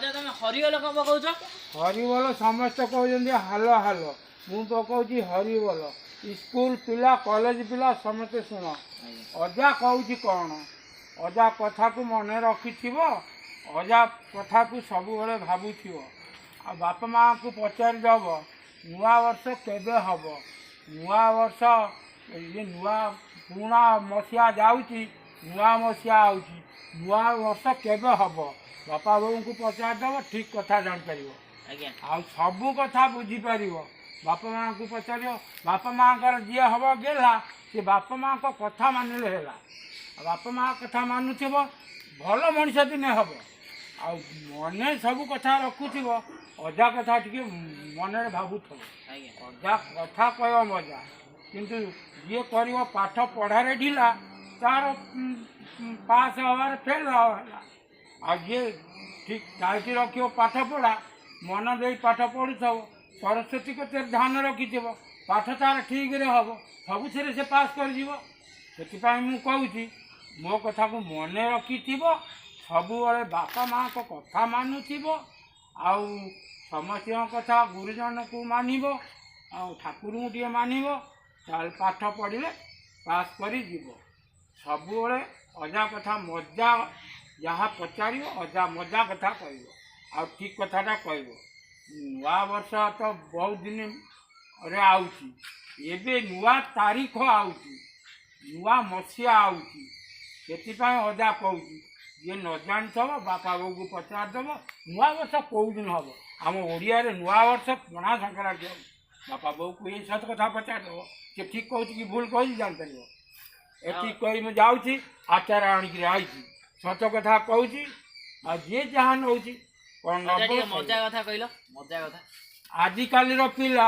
ଅଜା, ତମେ ହରିବୋଲ କଣ ପକଉଛ? ହରିବୋଲ। ସମସ୍ତେ କହୁଛନ୍ତି ହାଲୋ ହାଲୋ, ମୁଁ ପକଉଛି ହରିବୋଲ। ସ୍କୁଲ ପିଲା, କଲେଜ ପିଲା, ସମସ୍ତେ ଶୁଣ ଅଜା କହୁଛି କ'ଣ। ଅଜା କଥାକୁ ମନେ ରଖିଥିବ, ଅଜା କଥାକୁ ସବୁବେଳେ ଭାବୁଥିବ ଆଉ ବାପା ମାଆଙ୍କୁ ପଚାରିଦେବ, ନୂଆ ବର୍ଷ କେବେ ହେବ? ନୂଆ ବର୍ଷ ଇଏ ନୂଆ, ପୁରୁଣା ମସିହା ଯାଉଛି, ନୂଆ ମସିହା ଆଉଛି, ନୂଆ ବର୍ଷ କେବେ ହେବ? ବାପା ବୋଉଙ୍କୁ ପଚାରିଦେବ, ଠିକ୍ କଥା ଜାଣିପାରିବ। ଆଉ ସବୁ କଥା ବୁଝିପାରିବ। ବାପା ମାଆଙ୍କୁ ପଚାରିବ। ବାପା ମାଆଙ୍କର ଯିଏ ହେବ ଗେଲା, ସେ ବାପା ମାଆଙ୍କ କଥା ମାନିଲେ ହେଲା। ଆଉ ବାପା ମା କଥା ମାନୁଥିବ, ଭଲ ମଣିଷ ଦିନେ ହେବ। ଆଉ ମନେ ସବୁ କଥା ରଖୁଥିବ, ଅଜା କଥା ଟିକେ ମନରେ ଭାବୁଥିବ। ଅଜା କଥା କହିବ ମଜା, କିନ୍ତୁ ଯିଏ କରିବ ପାଠ ପଢ଼ାରେ ଢିଲା, ତାର ପାସ୍ ହେବାରେ ଫେଲ୍ ହେଲା। ଆଉ ଯିଏ ଠିକ୍ ଟାଇଟ୍ ରଖିବ ପାଠ ପଢ଼ା, ମନ ଦେଇ ପାଠ ପଢ଼ୁଥିବ, ସରସ୍ୱତୀ କତିରେ ଧ୍ୟାନ ରଖିଥିବ, ପାଠ ତାର ଠିକ୍ରେ ହେବ, ସବୁଥିରେ ସେ ପାସ୍ କରିଯିବ। ସେଥିପାଇଁ ମୁଁ କହୁଛି, ମୋ କଥାକୁ ମନେ ରଖିଥିବ, ସବୁବେଳେ ବାପା ମାଆଙ୍କ କଥା ମାନୁଥିବ ଆଉ ସମସ୍ତଙ୍କ କଥା, ଗୁରୁଜନକୁ ମାନିବ ଆଉ ଠାକୁରଙ୍କୁ ଟିକେ ମାନିବ, ତାହେଲେ ପାଠ ପଢ଼ିଲେ ପାସ୍ କରିଯିବ। ସବୁବେଳେ ଅଜା କଥା ମଜା, ଯାହା ପଚାରିବ ଅଜା ମଜା କଥା କହିବ ଆଉ ଠିକ୍ କଥାଟା କହିବ। ନୂଆ ବର୍ଷ ତ ବହୁତ ଦିନରେ ଆଉଛି, ଏବେ ନୂଆ ତାରିଖ ଆଉଛି, ନୂଆ ମସିହା ଆଉଛି। ସେଥିପାଇଁ ଅଜା କହୁଛି, ଯିଏ ନ ଜାଣିଥିବ ବାପା ବୋଉକୁ ପଚାରିଦେବ, ନୂଆ ବର୍ଷ କେଉଁ ଦିନ ହେବ? ଆମ ଓଡ଼ିଆରେ ନୂଆ ବର୍ଷ ପଣା ସଂକ୍ରାନ୍ତି ହେବ। ବାପା ବୋଉକୁ ଏଇ ସତ କଥା ପଚାରିଦେବ, ସେ ଠିକ୍ କହୁଛି କି ଭୁଲ କହୁଛି ଜାଣିପାରିବ। ଏତିକି କହି ମୁଁ ଯାଉଛି, ଆଚାର ଆଣିକିରି ଆଇଛି। ସତ କଥା କହୁଛି ଆଉ ଯିଏ ଯାହା ନେଉଛି କ'ଣ ଅଜା, ନବ ଟିକେ କହିବ। ମଜା କଥା କହିଲ, ମଜା କଥା। ଆଜିକାଲିର ପିଲା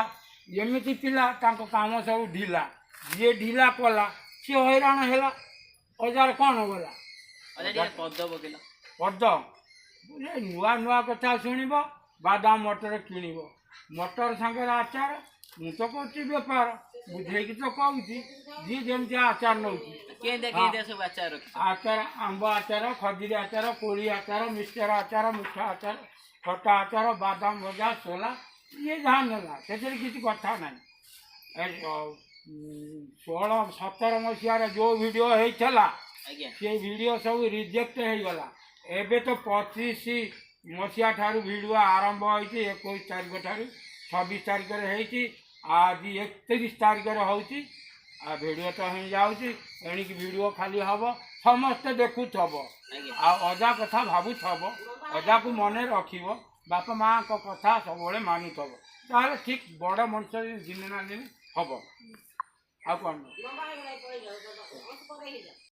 ଏମିତି ପିଲା, ତାଙ୍କ କାମ ସବୁ ଢିଲା। ଯିଏ ଢିଲା କଲା ସିଏ ହଇରାଣ ହେଲା, ଅଜାର କ'ଣ ଗଲା? ଅଜା, ଟିକେ ପଦ ପକେଇଲ। ପଦ ଏ ନୂଆ ନୂଆ କଥା ଶୁଣିବ, ବାଦାମ ମଟର କିଣିବ, ମଟର ସାଙ୍ଗରେ ଆଚାର। ମୁଁ ତ କରୁଛି ବେପାର, ବୁଝେଇକି ତ କହୁଛି, ଯିଏ ଯେମିତି ଆଚାର ନେଉଛି। କେମିତିଆ କେମିତିଆ ସବୁ ଆଚାର ରଖିଛ? ଆଚାର ଆମ୍ବ ଆଚାର, ଖଜୁରୀ ଆଚାର, କୋଳି ଆଚାର, ମିକ୍ସଚର ଆଚାର, ମିଠା ଆଚାର, ଖଟା ଆଚାର, ବାଦାମ ଭଜା, ସୋଲା, ଇଏ ଯାହା ନେଲା ସେଥିରେ କିଛି କଥା ନାହିଁ। 16 17 ମସିହାରେ ଯେଉଁ ଭିଡ଼ିଓ ହେଇଥିଲା, ସେ ଭିଡ଼ିଓ ସବୁ ରିଜେକ୍ଟ ହେଇଗଲା। ଏବେ ତ 25 ମସିହା ଠାରୁ ଭିଡ଼ିଓ ଆରମ୍ଭ ହେଇଛି, 21 ତାରିଖ ଠାରୁ, 26 ତାରିଖରେ ହେଇଛି, ଆଜି 31 ତାରିଖରେ ହେଉଛି। ଆଉ ଭିଡ଼ିଓ ତ ହେଇଯାଉଛି, ଏଣିକି ଭିଡ଼ିଓ ଖାଲି ହେବ, ସମସ୍ତେ ଦେଖୁଥିବ। ଆଉ ଅଜା କଥା ଭାବୁଥିବ, ଅଜାକୁ ମନେ ରଖିବ, ବାପା ମାଆଙ୍କ କଥା ସବୁବେଳେ ମାନୁଥିବ, ତାହେଲେ ଠିକ୍ ବଡ଼ ମଣିଷ ଦିନେ ନା ଦିନେ ହେବ। ଆଉ କ'ଣ?